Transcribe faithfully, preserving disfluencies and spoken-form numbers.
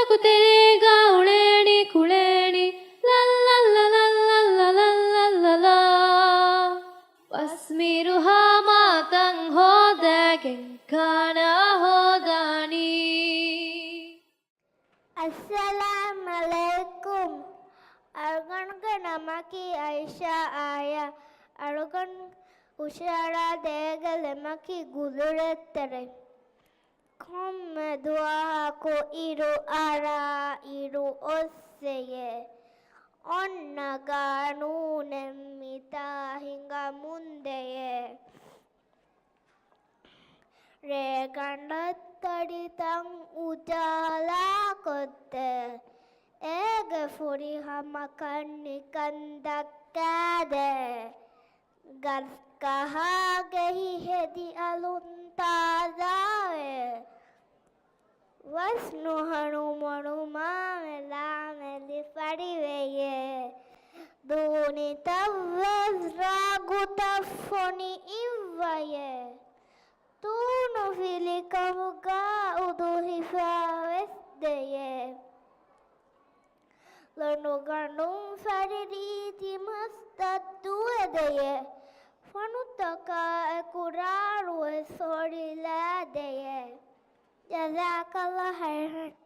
ކު ތެރޭގަ އުޅޭނީ ކުޅޭނީ، ލައްލައްލަ ލައްލައްލަ ލައްލައްލަ ލާ. ވަސްމީރު ހާމާތަން ހޯދައިގެން ކާނާ ހޯދާނީ. އައްސަލާމް ޢަލައިކުމް. އަޅުގަނޑުގެ ނަމަކީ އައިޝާ އާޔާ. އަޅުގަނޑު ހުށަހަޅާ ދޭގެ ޅެމަކީ ގުލުރެއްތެރެ. ކޮންމެ ދުވަހަކު އިރު އަރާ އިރު އޮއްސެޔޭ. އޮންނަ ގާނޫނެއް މިތާ ހިނގަމުންދެޔޭ. ރޭގަނޑަށް ތަންތަން އުޖާލާ ކޮށްދޭ. އޭގެ ފުރިހަމަކަން ނިކަން ދައްކާދޭ. ގަސްގަހާގެ ހި ހެދި އަލުން ތާޒާވޭ. ވަސް ނުހަނު މޮޅު މާމެ ލާމެލި ފަރިވެޔޭ. ދޫނިތައްވެސް ރާގުތައް ފޮނި އިއްވަޔޭ. ތޫނު ފިލިކަމުގަ އުދުހިފާވެސް ދެޔޭ. ލޮނޑުގަނޑުން ފަރި ރީތި މަސްތައް ދުވެދެޔޭ. ފޮނުތަކާ އެކު ރާޅުވެސް ހޮޅިލާދެޔޭ. ޖަޒާކަﷲ ޚައިރަން.